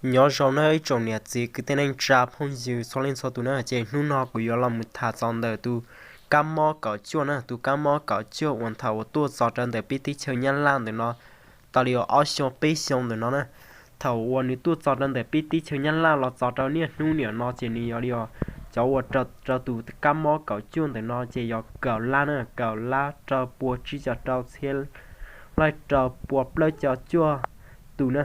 Nyob zoo na ib tsoom niam txiv kwv tij neej tsa phooj ywg txhua leej txhua tus na, ces hnub no kuv yuav los mus tham txog ntawm tus kab mob kaum cuaj na, tus kab mob kaum cuaj uas thaum uas tuaj txog rau ntawm peb teb chaws Nyab Laj ntawm no, tau li ob xyoo peb xyoo ntawm no na. Thaum uas nws tuaj txog rau ntawm peb teb chaws Nyab Laj los txog rau niaj hnub niam no ces nws yog li os, cov uas rau tus kab mob kaum cuaj ntawm no ces yog kaum lab na, kaum lab rau pua tsib caug rau txhiab laij rau pua plaub caug cuaj tus na.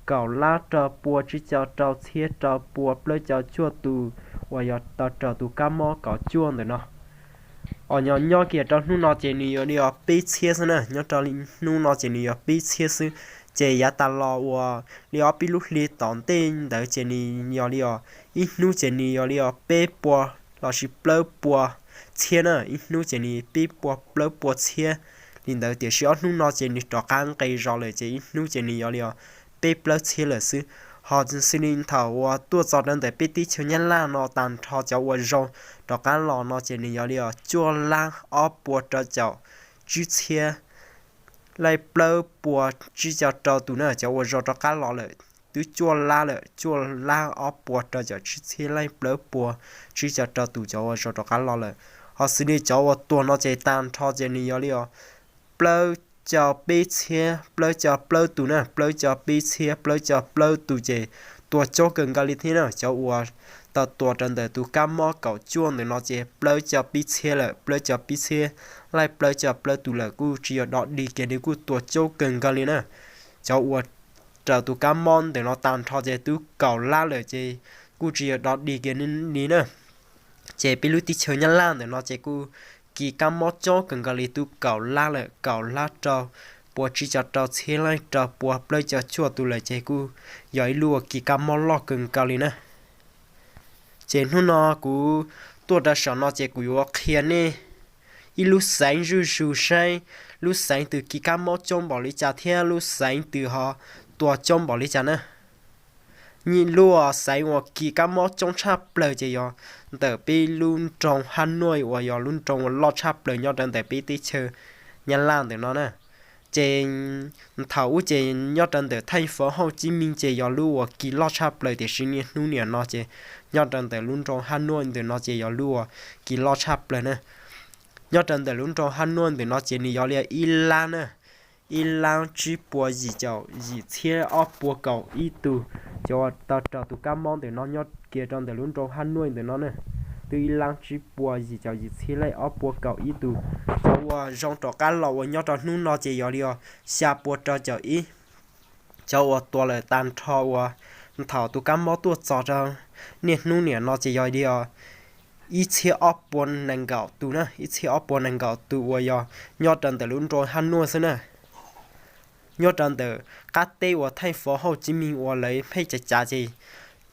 Kaum lab rau pua tsib caug rau txhiab rau pua plaub caug cuaj tus uas yog tau raug tus kab mob kaum cuaj ntawm no. Os, nyob kiag rau hnub no ces nws yog li os peb txhiab xwb na, nyob rau hnub no ces nws yog peb txhiab xwb. Ces yav tas los uas li ob peb lub hli tom ntej ntawd ces nws yog li os ib hnub ces nws yog li os peb pua lossis plaub pua txhiab na, ib hnub ces nws peb pua plaub pua txhiab li ntawd, tiam sis ob hnub no ces nws rov qab nqis zog lawm ces ib hnub ces nws yog li os peb plaub txhiab lawm xwb. Ho xws li thaum uas tuaj txog rau ntawm peb teb chaws Nyab Laj no tag nrho cov uas zoo rov qab los no ces nws yog li os cuaj lab ob pua rau caum tsib txhiab laij plaub pua tsib caug rau tus na, cov uas zoo rov qab los lawm twb cuaj lab lawm, cuaj lab ob pua rau caum tsib txhiab laij plaub pua tsib caug rau tus cov uas zoo rov qab los lawm. Ho xws li cov uas tuag no ces tag nrho ces nws yog li os plaub caug peb txhiab plaub caug plaub tus na, plaub caug peb txhiab plaub caug plaub tus ces tuag coob kawg nkaus li thiab na. Cov uas tau tuag rau ntawm tus kab mob kaum cuaj ntawm no ces plaub caug peb txhiab lawm, plaub caug peb txhiab laij plaub caug plaub tus lawm, kuj tsis yog dog dig kiag li, kuj tuag coob kawg nkaus li na. Cov uas raug tus kab mob ntawm no tag nrho ces twb kaum lab lawm ces kuj tsis yog dog dig kiag li na. Ces peb lub teb chaws Nyab Laj ntawm no ces kuj kis kab mob coob kawg nkaus li, twb kaum lab lawm, kaum lab rau pua tsib caug rau txhiab laij rau pua plaub caug cuaj tus lawm ces kuj yog ib lub uas kis kab mob loj kawg nkaus li na. Ces hnub no kuv tuaj rau saum no ces kuv yuav qhia nej ib lub xeev zuj zus saib lub xeev twg kis kab mob coob npaum li cas thiab lub xeev twg ho tuag coob npaum li cas na. Lub xeev uas kis kab mob coob tshaj plaws ces yog ntawm peb lub nroog Haj Nuaj uas yog lub nroog uas loj tshaj plaws nyob rau ntawm peb teb chaws Nyab Laj ntawm no na. Ces thaum ub ces nyob rau ntawm Thaij Fov Hauj Tsib Meej ces yog lub uas kis loj tshaj plaws, tiam sis niaj hnub niam no ces nyob rau ntawm lub nroog Haj Nuaj ntawm no ces yog lub uas kis loj tshaj plaws na. Nyob rau ntawm lub nroog Haj Nuaj ntawm no ces nws yog li ib lab na, ib lab tsib puas yim caum yim txhiab ob pua kaum ib tus cov uas tau raug tus kab mob ntawm no nyob kiag rau ntawm lub nroog Haj Nuaj ntawm no na. Twb ib lab tsib puas yim caum yim txhiab laij ob pua kaum ib tus. Cov uas zoo rov qab los uas nyob rau hnub no ces yog li os xya pua rau caum ib. Cov uas tuag lawm tag nrho uas thaum tus kab mob tuaj txog rau niaj hnub niam no ces yog li os ib txhiab ob pua nees nkaum tus na, ib txhiab ob pua nees nkaum tus uas yog nyob rau ntawm lub nroog Haj Nuaj xwb na. Nyob rau ntawm qab teb uas Thaij Fov Hauj Tsib Meej uas lawv pheej cav cav ces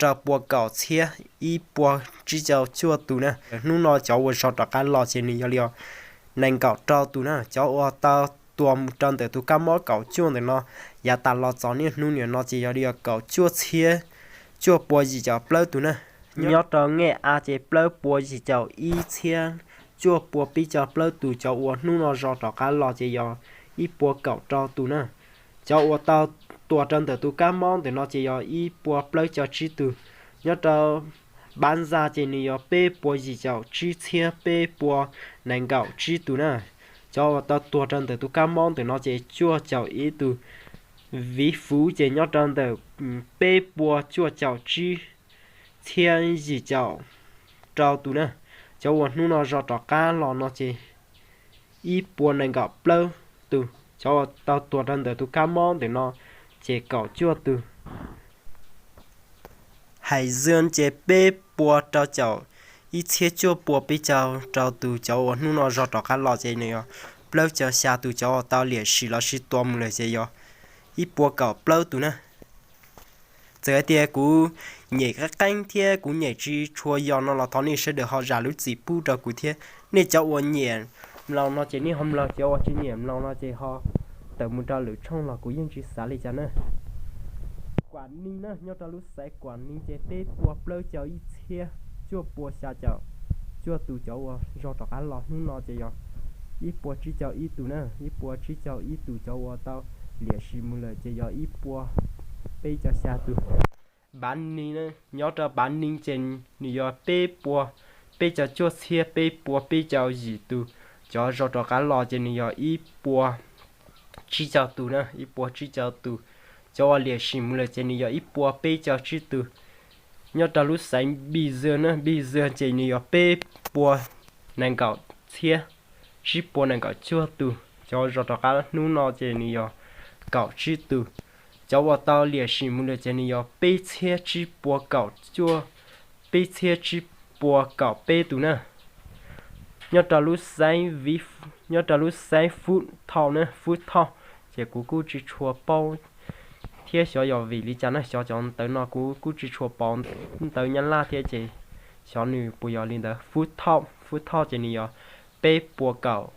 rau pua kaum txhiab ib pua tsib caug cuaj tus na. Hnub no cov uas zoo rov qab los ces nws yog li os nees nkaum rau tus na. Cov uas tau tuag mus rau ntawm tus kab mob kaum cuaj ntawm no yav tas los txog niaj hnub niam no ces yog li os kaum cuaj txhiab cuaj pua yim caum plaub tus na. Nyob rau Nyij Aj ces plaub pua yim caum ib txhiab cuaj pua peb caug plaub tus. Cov uas hnub no zoo rov qab los ces yog ib pua kaum rau tus na. Cov uas tau tuag rau ntawm tus kab mob ntawm no ces yog ib pua plaub caug tsib tus. Nyob rau Npab Ntxa ces nws yog peb pua yim caum tsib txhiab peb pua nees nkaum tsib tus na. Cov uas tau tuag rau ntawm tus kab mob ntawm no ces cuaj caum ib tus. Viv Fuv ces nyob rau ntawm peb pua cuaj caum tsib txhiab yim caum rau tus na. Cov uas hnub no zoo rov qab los no ces ib pua nees nkaum plaub tus. Cov uas tau tuag rau ntawm tus kab mob ntawm no ces kaum cuaj tus. Hais Zws ces peb pua rau caum ib txhiab cuaj pua peb caug rau tus. Cov uas hnub no zoo rov qab los ces nws yog plaub caug xya tus. Cov uas tau liam sim lossis tuag mus lawm ces yog ib pua kaum plaub tus na. Txawm hais tias kuv nyem qeeb qeeb thiab kuv nyem tsis tshua yog no los thov nej sawv daws ho zam lub txim pub rau kuv thiab. Nej cov uas nyiam mloog no ces nej ho mloog, cov uas tsis nyiam mloog no ces ho tawm mus rau lwm tshooj los kuv yeej tsis xav li cas na. Kuam Ni na, nyob rau lub xaiv Kuam Ni ces peb pua plaub caug ib txhiab cuaj pua xya caum cuaj tus. Cov uas zoo rov qab los hnub no ces yog ib pua tsib caug ib tus na, ib pua tsib caug ib tus. Cov uas tau liam sim mus lawm ces yog ib pua peb caug xya tus. Bav Nis na, nyob rau Bav Nis ces nws yog peb puas peb caug cuaj txhiab peb puas peb caug yim tus. Cov zog rov qab los ces nws yog ib puas tsib caug tus na, ib puas tsib caug tus. Cov uas liam sim mus lawm ces nws yog ib puas peb caug tsib tus. Nyob rau lub xeev Npij Zwg na, Npij Zwg ces nws yog peb puas nees nkaum txhiab tsib puas nees nkaum cuaj tus. Cov uas zog rov qab hnub no ces nws yog kaum tsib tus. Cov uas tau liam sim mus lawm ces nws yog peb txhiab tsib puas kaum cuaj, peb txhiab tsib puas kaum peb tus na. Nyob rau lub xeev Viv, nyob rau lub xeev Fub Thoj na, Fub Thoj, ces kuv kuj tsis tshua paub thiab xyov yog vim li cas na, xyov cov ntawv no kuv kuj tsis tshua paub ntawv Nyab Laj thiab ces xyov nws puas yog li ntawd. Fub Thoj, Fub Thoj ces nws yog peb puas kaum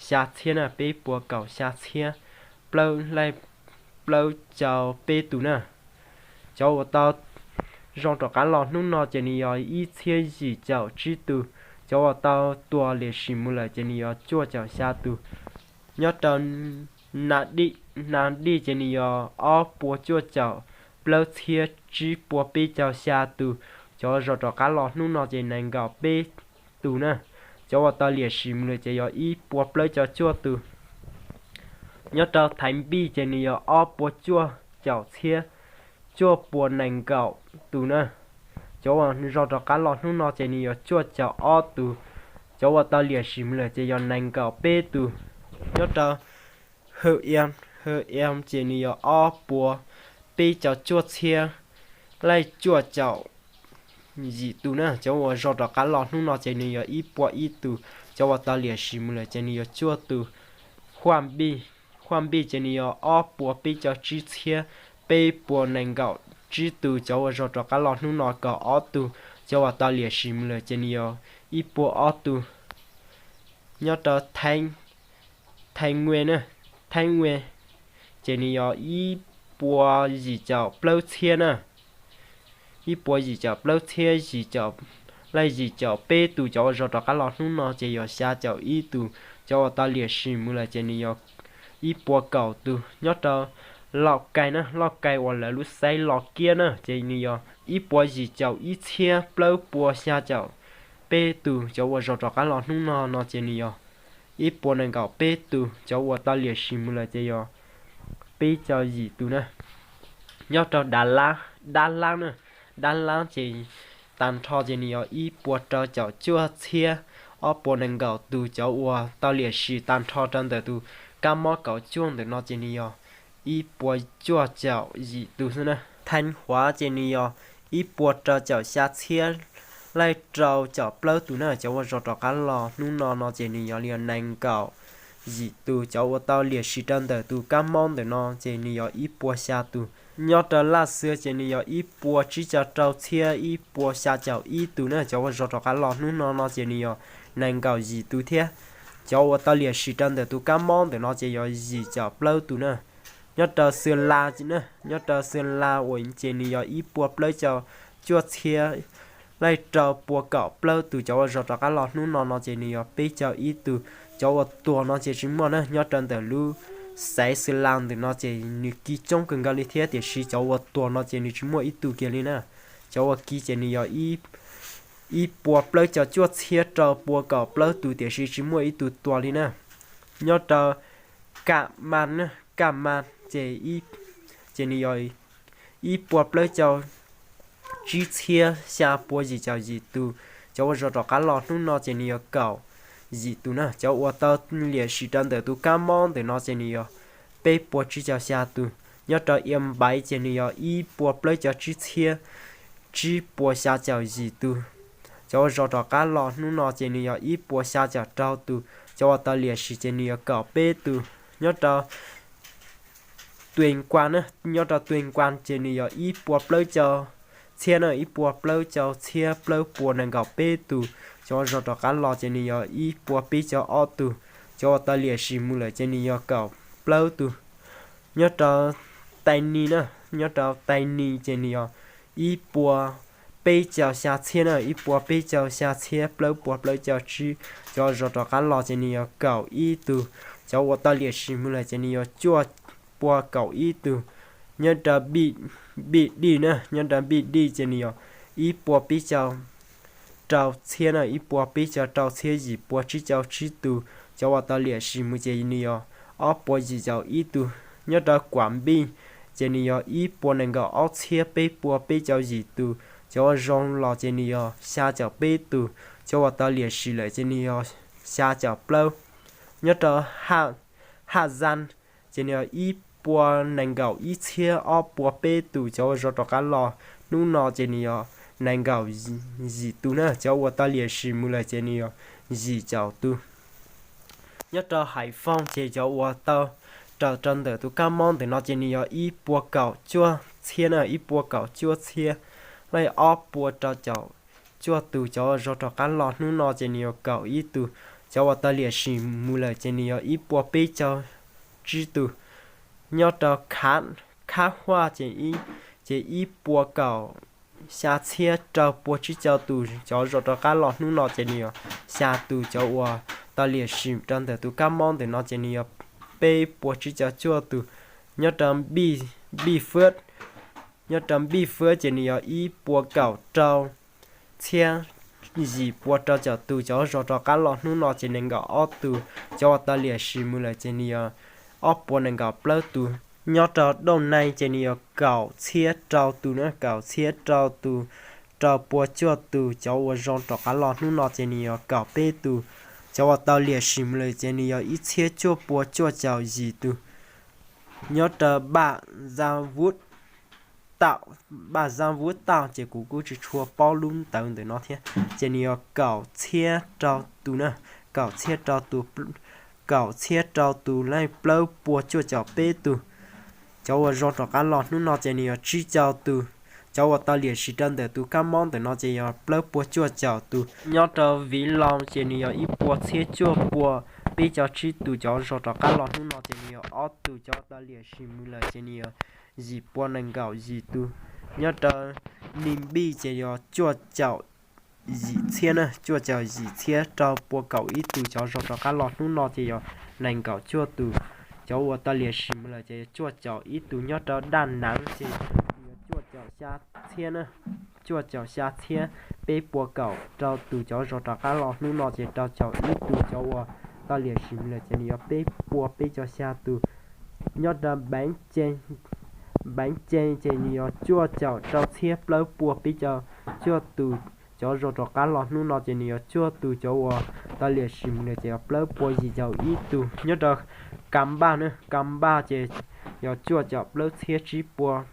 xya txhiab na, peb puas kaum xya txhiab plaub laij plaub caug peb tus na. Cov uas tau zoo rov qab los hnub no ces nws yog ib txhiab yim caum tsib tus. Cov uas tau tuag liam sim mus lawm ces nws yog cuaj caum xya tus. Nyob rau Na Dij, Na Dij ces nws yog ob puas cuaj caum plaub txhiab tsib puas peb caug xya tus. Cov uas zog rov qab los hnub no ces nees nkaum peb tus na. Cov uas tau liam sim mus lawm ces yog ib puas plaub caug cuaj tus. Nyob rau Thaiv Npij ces nws yog ob puas cuaj caum txhiab cuaj puas nees nkaum tus na. Cov uas zog rov qab los hnub no ces nws yog cuaj caum ob tus. Cov uas tau liam sim mus lawm ces yog nees nkaum peb tus. Nyob rau Hawj Iam, Hawj Iam ces nws yog ob puas peb caug cuaj txhiab laij cuaj caum yim tus na. Cov uas zog rov qab los hnub no ces nws yog ib puas ib tus. Cov uas tau liam sim mus lawm ces nws yog cuaj tus. Huaj Npij, Huaj Npij ces nws yog ob puas peb caug tsib txhiab peb puas nees nkaum tsib tus. Cov uas zog rov qab los hnub no kaum ob tus. Cov uas tau liam sim mus lawm ces nws yog ib puas ob tus. Nyob rau Theej, Theej Nwe na, Theej Nwe ces nws yog ib puas yim caum plaub txhiab na, ib puas yim caum plaub txhiab yim caum, laij yim caum peb tus. Cov uas zog rov qab los hnub no ces yog xya caum ib tus. Cov uas tau liam sim mus lawm ces nws yog ib puas kaum tus. Nyob rau Lauj Kaim na, Lauj Kaim uas lawv lub xeev Los Kiab na ces nws yog ib puas yim caum ib txhiab plaub puas xya caum peb tus. Cov uas zog rov qab los hnub no no ces nws yog ib puas nees nkaum peb tus. Cov uas tau liam sim mus lawm ces yog peb caug yim tus na. Nyob rau Dab Lab, Dab Lab na, Dab Lab ces tag nrho ces nws yog ib puas rau caum cuaj txhiab ob puas nees nkaum tus. Cov uas tau liam sim tag nrho rau ntawm tus kab mob kaum cuaj ntawm no ces nws yog ib puas cuaj caum yim tus xwb na. Theej Huav ces nws yog ib puas rau caum xya txhiab laij rau caum plaub tus na. Cov uas zog rov qab los hnub no no ces nws yog li nees nkaum yim tus. Cov uas tau liam sim rau ntawm tus kab mob ntawm no ces nws yog ib puas xya tus. Nyob rau Laj Xwm ces nws yog ib puas tsib caug rau txhiab ib puas xya caum ib tus na. Cov uas zog rov qab los hnub no no ces nws yog nees nkaum yim tus thiab. Cov uas tau liam sim rau ntawm tus kab mob ntawm no ces yog yim caum plaub tus na. Nyob rau Xwm Las, nyob rau Xwm Las uas ces nws yog ib puas plaub caug cuaj txhiab laij rau puas kaum plaub tus. Cov uas zog rov qab los hnub no no ces nws yog peb caug ib tus. Cov uas tuag no ces tsis muaj na, nyob rau ntawm lub xaiv Xwm Las ntawm no ces nws kis coob kawg nkaus li thiab, tiam sis cov uas tuag no ces nws tsis muaj ib tug kiag li na. Cov uas kis ces nws yog ib puas plaub caug cuaj txhiab rau puas kaum plaub tus, tiam sis tsis muaj ib tug tuag li na. Nyob rau Kam Mas, Kam Mas ces, ces nws yog ib puas plaub caug tsib txhiab xya puas yim caum yim tus. Cov uas zog rov qab los hnub no ces nws yog kaum yim tus na. Cov uas tau liam sim rau ntawm tus kab mob ntawm no ces nws yog peb puas tsib caug xya tus. Nyob rau Iab Npaiv ces nws yog ib puas plaub caug tsib txhiab tsib puas xya caum yim tus. Cov uas zog rov qab los hnub no ces nws yog ib puas xya caum rau tus. Cov uas tau liam sim ces nws yog kaum peb tus. Nyob rau Tuj Nkuas na, nyob rau Tuj Nkuas ces nws yog ib puas plaub caug txhiab na, ib puas plaub caug txhiab plaub puas nees nkaum peb tus. Cov uas zog rov qab los ces nws yog ib puas peb caug ob tus. Cov uas tau liam sim mus lawm ces nws yog kaum plaub tus. Nyob rau Tais Nis na, nyob rau Tais Nis ces nws yog ib puas peb caug xya txhiab na, ib puas peb caug xya txhiab plaub puas plaub caug tsib. Cov uas zog rov qab los ces nws yog kaum ib tus. Cov uas tau liam sim mus lawm ces nws yog cuaj puas kaum ib tus. nyob rau Npij Dij na, nyob rau Npij Dij ces nws yog ib puas peb caug rau txhiab na, ib puas peb caug rau txhiab yim pua tsib caug tsib tus cov uas tau liam sim mus ces nws yog ob puas yim caum ib tus. Nyob rau Kuam Npij ces nws yog ib puas nees nkaum ob txhiab peb puas peb caug yim tus cov uas zoo los ces nws yog xya caum peb tus, cov uas tau liam sim lawm ces nws yog xya caum plaub. Nyob rau Haj Zaj ces nws yog ib puas nees nkaum ib txhiab ob puas peb tus cov uas zoo rov qab los hnub no ces nws yog nees nkaum yim tus na, cov uas tau liam sim mus lawm ces nws yog yim caum tus. Nyob rau Haiv Fooj ces cov uas tau raws rau ntawm tus kab mob ntawm no ces nws yog ib puas kaum cuaj txhiab na, ib puas kaum cuaj txhiab leej ob puas rau caum cuaj tus cov uas zoo rov qab los hnub no ces nws yog kaum ib tus, cov uas tau liam sim mus lawm ces nws yog ib puas peb caug tsib tus. Nyob rau Khab Huaj ces ib puas kaum xya txhiab rau puas tsib caug tus cov zoo rov qab los hnub no ces nws yog xya tus, cov uas tau liam sim rau ntawm tus kab mob ntawm no ces nws yog peb puas tsib caug cuaj tus. Nyob rau Npij Fwb, nyob rau Npij Fwb ces nws yog ib puas kaum rau txhiab yim puas rau caum tus cov zoo rov qab los hnub no ces nees nkaum ob tus, cov uas tau liam sim mus lawm ces nws yog ob puas nees nkaum plaub tus. Nyob rau Dooj Nai ces nws yog kaum txhiab rau tus na, kaum txhiab rau tus, rau puas cuaj tus cov uas zoo rov qab los hnub no ces nws yog kaum peb tus, cov uas tau liam sim mus lawm ces nws yog ib txhiab cuaj puas cuaj caum yim tus. Nyob rau Npaj Zaj Vub Tauj, Npaj Zaj Vub Tauj ces kuv kuj tsis tshua paub lub ntawv ntawm no thiab, ces nws yog kaum txhiab rau tus na, kaum txhiab rau tus, kaum txhiab rau tus leej plaub puas cuaj caum peb tus, cov uas zoo rov qab los hnub no ces nws yog tsib caug tus, cov uas tau liam sim rau ntawm tus kab mob ntawm no ces yog plaub puas cuaj caum tus. Nyob rau Viv Loo ces nws yog ib puas txhiab cuaj puas peb caug tsib tus cov zoo rov qab los hnub no ces nws yog ob tus, cov uas tau liam sim mus lawm ces nws yog yim puas nees nkaum yim tus. Nyob rau Nij Npij ces yog cuaj caum yim txhiab na, cuaj caum yim txhiab rau puas kaum ib tus cov zoo rov qab los hnub no ces yog nees nkaum cuaj tus, cov uas tau liam sim mus lawm ces yog cuaj caum ib tus. Nyob rau Daj Naj ces yog cuaj caum xya txhiab na, cuaj caum xya txhiab peb puas kaum rau tus cov zoo rov qab los hnub no ces rau caum ib tus cov uas tau liam sim mus lawm ces nws yog peb puas peb caug xya tus. Nyob rau Npeev Cees, Npeev Cees ces nws yog cuaj caum rau txhiab plaub puas peb caug cuaj tus cov zoo rov qab los hnub no ces nws yog cuaj tus, cov uas tau liam sim mus lawm ces yog plaub puas yim caum ib tus. Nyob rau Ka Npaj na, Ka Npaj ces yog cuaj caum plaub txhiab tsib puas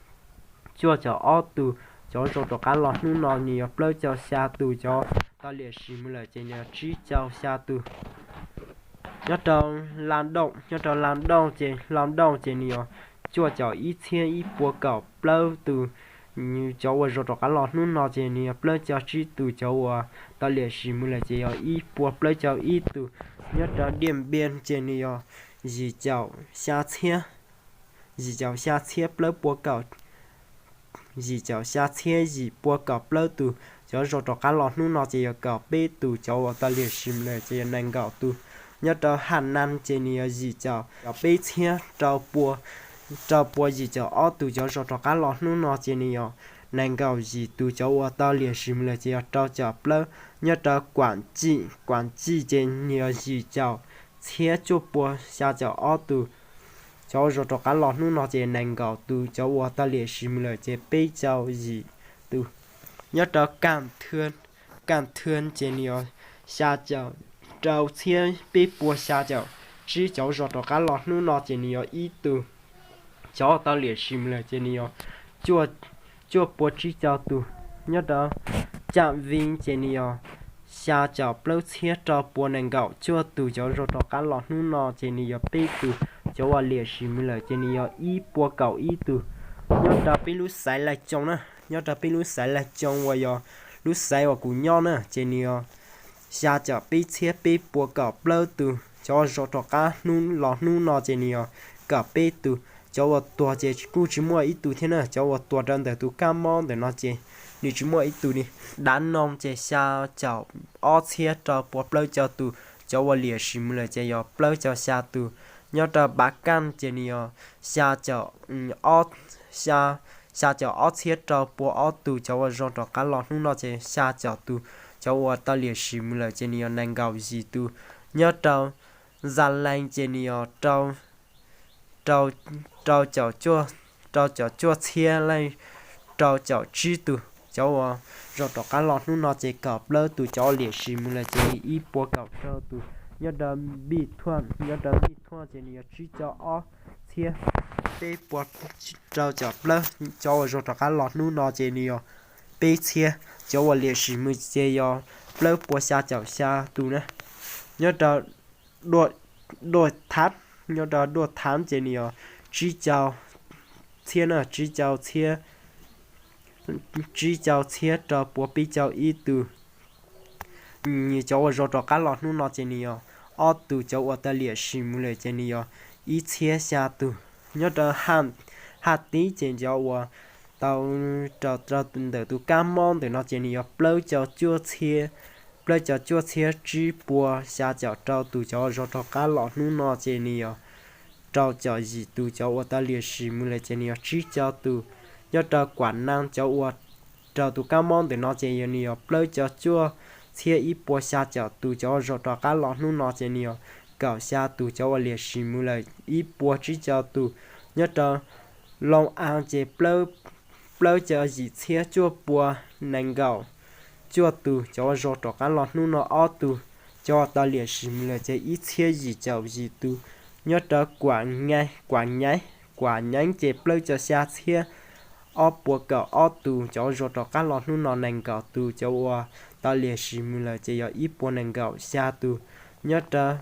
cuaj caum ob tus cov zoo rov qab los hnub no nws yog plaub caug xya tus, cov tau liam sim mus lawm ces nws yog tsib caug xya tus. Nyob rau Laj Dooj, nyob rau Laj Dooj ces, Laj Dooj ces nws yog cuaj caum ib txhiab ib puas kaum plaub tus, cov uas zoo rov qab los hnub no ces nws yog plaub caug tsib tus, cov uas tau liam sim mus lawm ces yog ib puas plaub caug ib tus. Nyob rau Diaj Npiaj ces nws yog yim caum xya txhiab, yim caum xya txhiab plaub puas kaum, yim caum xya txhiab yim puas kaum plaub tus, cov zoo rov qab los hnub no ces yog kaum peb tus, cov uas tau liam sim lawm ces yog nees nkaum tus. Nyob rau Haj Naj ces nws yog yim caum peb txhiab rau pua, rau puas yim caum ob tus, cov zoo rov qab los hnub no ces nws yog nees nkaum yim tus, cov uas tau liam sim lawm ces yog rau caum plaub. Nyob rau Kuam Cij, Kuam Cij ces nws yog yim caum txhiab cuaj puas xya caum ob tus, cov uas zoo rov qab los hnub no ces nees nkaum tus, cov uas tau liam sim lawm ces peb caug yim tus. Nyob rau Kaj Thwj, Kaj Thwj ces nws yog xya caum rau txhiab peb puas xya caum tsib, cov uas zoo rov qab los hnub no ces nws yog ib tus, cov uas tau liam sim lawm ces nws yog cuaj puas tsib caug tus. Nyob rau Cam Vij ces nws yog xya caum plaub txhiab rau puas nees nkaum cuaj tus, cov uas zoo rov qab los hnub no ces nws yog peb tus, cov uas liam sim lawm ces nws yog ib puas kaum ib tus. Nyob rau peb lub xaiv Laj Coos na, nyob rau peb lub xaiv Laj Coos uas yog lub xaiv uas kuv nyob na ces nws yog xya caum peb txhiab peb puas kaum plaub tus, cov uas zoo rov qab los hnub no ces nws yog kaum peb tus, cov uas tuag ces kuj tsis muaj ib tus thiab na, cov uas tuag rau ntawm tus kab mob ntawm no ces nws tsis muaj ib tus li. Dav Noo ces xya caum ob txhiab rau puas plaub caug tus, cov uas liam sim lawm ces yog plaub caug xya tus. Nyob rau Pav Kaj ces nws yog xya caum ob, xya, xya caum ob txhiab rau pua ob tug cov uas zoo rov qab los hnub no ces xya caum tus cov uas tau liam sim mus lawm ces nws yog nees nkaum yim tus. Nyob rau Zalees ces nws yog rau, rau, rau caum cuaj txhiab leej rau caum tsib tus cov uas zoo rov qab los hnub no ces kaum plaub tus cov uas liam sim mus lawm ces ib puas kaum rau tus. Nyob rau Npij Thuaj, nyob rau Npij Thuaj ces nws yog tsib caug ob txhiab peb puas rau caum plaub cov uas zoo rov qab los hnub no ces nws yog peb txhiab, cov uas liam sim mus ces yog plaub puas xya caum xya tus na. Nyob rau Duaj Thab, nyob rau Duaj Thab ces nws yog tsib caug txhiab na, tsib caug txhiab, tsib caug txhiab rau pua peb caug ib tus. Nws cov uas zoo rov qab los hnub no ces nws yog ob tus, cov uas tau liam sim mus lawm ces nws yog ib txhiab xya tus. Nyob rau Haj Tib ces cov uas tau raug ntawm tus kab mob ntawm no ces nws yog plaub caug cuaj txhiab, plaub caug cuaj txhiab tsib puas xya caum rau tus cov uas zoo rov qab los hnub no ces nws yog rau caum yim tus cov uas tau liam sim mus lawm ces nws yog tsib caug tus. Nyob rau Kuam Naj cov uas raug tus kab mob ntawm no ces yog nws yog plaub caug cuaj txhiab ib puas xya caum tus cov uas zoo rov qab los hnub no ces nws yog kaum xya tus cov uas liam sim mus lawm ib puas tsib caug tus. Nyob rau Loo Aa ces plaub caug yim txhiab cuaj puas nees nkaum cuaj tus cov uas zoo rov qab los hnub no ob tus, cov uas tau liam sim mus lawm ces ib txhiab yim caum yim tus. Nyob rau Kuam Nyab, Kuam Nyab ces plaub caug xya txhiab ob puas kaum ob tus cov uas zoo rov qab los hnub no nees nkaum tus cov uas tau liam sim mus lawm ces yog ib puas nees nkaum xya tus. Nyob rau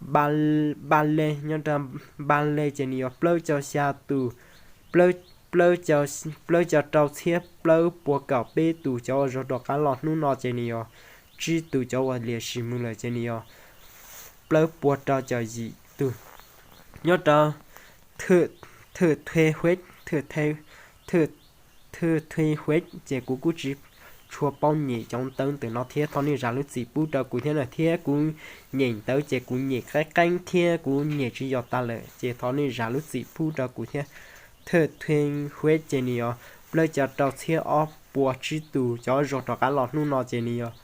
Npa Le, nyob rau Npa Le ces nws yog plaub caug xya tus, plaub, plaub caug rau txhiab plaub puas kaum peb tus cov uas zoo rov qab los hnub no ces nws yog tsib tus cov uas liam sim mus lawm ces nws yog plaub puas rau caum yim tus. Nyob rau Thwj Thwj Thwj Hueb, Thwj Thwj Hueb ces kuv kuj tsis tshua paub nyem cov ntawv ntawm no thiab thov nej zam lub txim pub rau kuv thiab na, thiab kuv nyem ntawv ces kuv nyem qeeb qeeb thiab kuv nyem tsis yog tas lawm ces thov nej zam lub txim pub rau kuv thiab. Thwj Thwj Hueb ces nws yog plaub caug rau txhiab ob puas tsib tus cov zoo rov qab los hnub no ces nws yog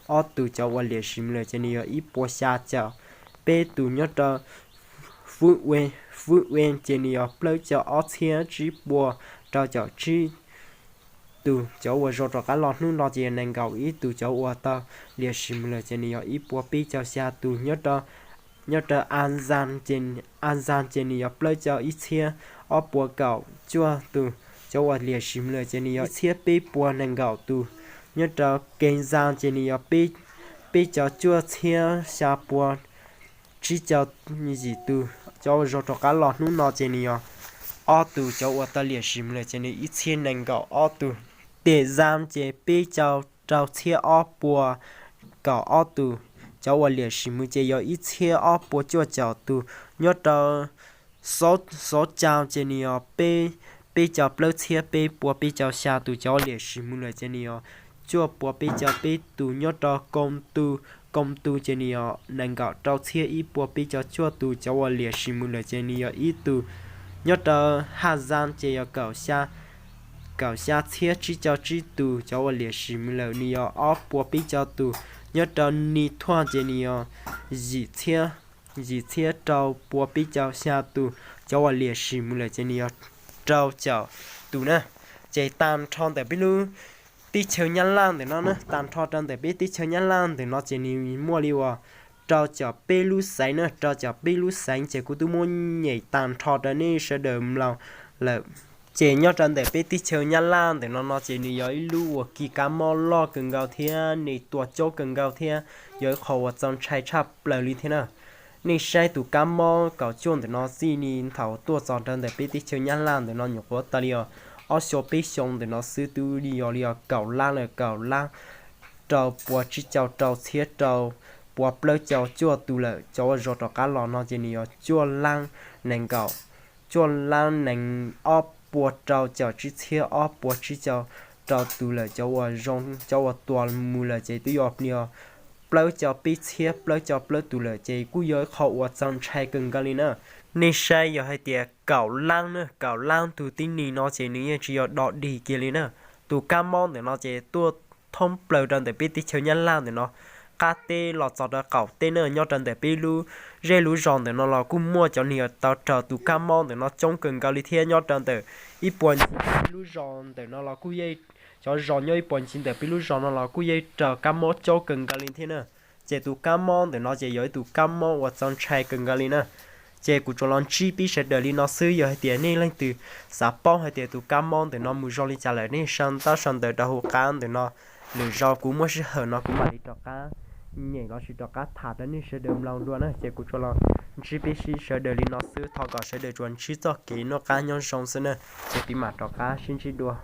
ob tus cov uas liam sim lawm ces nws yog ib puas xya caum peb tus. Nyob rau Fwb Ue, Fwb Ue ces nws yog plaub caug ob txhiab tsib puas rau caum tsib tus cov uas zoo rov qab los hnub no ces yog nees nkaum ib tus cov uas tau liam sim lawm ces nws yog ib puas peb caug xya tus. Nyob rau, nyob rau Azan ces, Azan ces nws yog plaub caug ib txhiab ob puas kaum cuaj tus cov uas liam sim lawm ces nws yog ib txhiab peb puas nees nkaum tus. Nyob rau Kev Zaj ces nws yog peb caug cuaj txhiab xya puas tsib caug yim tus cov uas zoo rov qab los hnub no ces nws yog ob tus cov uas tau liam sim lawm ces nws ib txhiab nees nkaum ob tus. Tes Zaj ces peb caug rau txhiab ob puas kaum ob tus cov uas liam sim mus ces yog ib txhiab ob puas cuaj caum tus. Nyob rau Xov Cau ces nws yog peb, peb caug plaub txhiab peb puas peb caug xya tus cov uas liam sim mus lawm ces nws yog cuaj puas peb caug peb tus. Nyob rau Koo Tu, Koo Tu ces nws yog nees nkaum rau txhiab ib puas peb caug cuaj tus cov uas liam sim mus lawm ces nws yog ib tus. Nyob rau Haj Zaj ces yog kaum xya, kaum xya txhiab tsib caug tsib tus cov uas liam sim mus lawm nws yog ob puas peb caug tus. Nyob rau Ni Thuaj ces nws yog yim txhiab, yim txhiab rau puas peb caug xya tus cov uas liam sim mus lawm ces nws yog rau caum tus na. Ces tag nrho ntawm peb lub teb chaws Nyab Laj ntawm no na, tag nrho rau ntawm peb teb chaws Nyab Laj ntawm no ces nws muaj li uas rau caum peb lub xeev na, rau caum peb lub xeev ces kuv twb muab nyem tag nrho rau nej sawv daws mloog lawm. Ces nyob rau ntawm peb teb chaws Nyab Laj ntawm no no ces nws yog ib lub uas kis kab mob loj kawg nkaus thiab nws tua coob kawg nkaus thiab yog ib qho uas txaus ntshai tshaj plaws li thiab na. Nej saib tus kab mob kaum cuaj ntawm no xij ni, thaum tuaj txog rau ntawm peb teb chaws Nyab Laj ntawm no nyuam qhuav tau li os ob xyoo peb xyoo ntawm no xwb twb li yog li os kaum lab lawm, kaum lab rau puas tsib caug rau txhiab rau puas plaub caug cuaj tus lawm cov uas zoo rov qab los no ces nws yog cuaj lab nees nkaum, cuaj lab nees, ob puas rau caum tsib txhiab ob puas tsib caug rau tus lawm cov uas zoo, cov uas tua mus lawm ces twb yog li os plaub caug peb txhiab plaub caug plaub tus lawm ces kuj yog ib qho uas txaus ntshai kawg nkaus li na. Nej saib yog hais tias kaum lab na, kaum lab tug tib neeg no ces nws yeej tsis yog do dig kiag li na. Tus kab mob ntawm no ces tuaj thoob plaws rau ntawm peb teb chaws Nyab Laj ntawm no, qab teb los txog rau qaum teb na, nyob rau ntawm peb lub zej lub zos ntawm no los kuj muaj cov neeg uas tau raug tus kab mob ntawm no coob kawg nkaus li thiab. Nyob rau ntawm ib puas ntxiv peb lub zos ntawm no los kuj yeej, cov zos nyob ib puas ntxiv ntawm peb lub zos no los kuj yeej raug kab mob coob kawg nkaus li thiab na. Ces tus kab mob ntawm no ces yog ib tus kab mob uas txaus ntshai kawg nkaus li na. Ces kuv tsuas los ntsib peb sawv daws li no xwb, yog hais tias nej leej twg xav paub hais tias tus kab mob ntawm no mus zoo li cas lawm, nej sau ntaub sau ntawv rau hauv qab ntawm no, lwm zaus kuv muaj sij hawm no kuv mam li rov qab nyem los sis rov qab tham rau nej sawv daws mloog dua na. Ces kuv tsuas los ntsib peb sawv daws li no xwb, thov kom sawv daws tsuas ntsib txoj kev noj qab nyob zoo xwb na. Ces peb mam rov qab sib ntsib dua.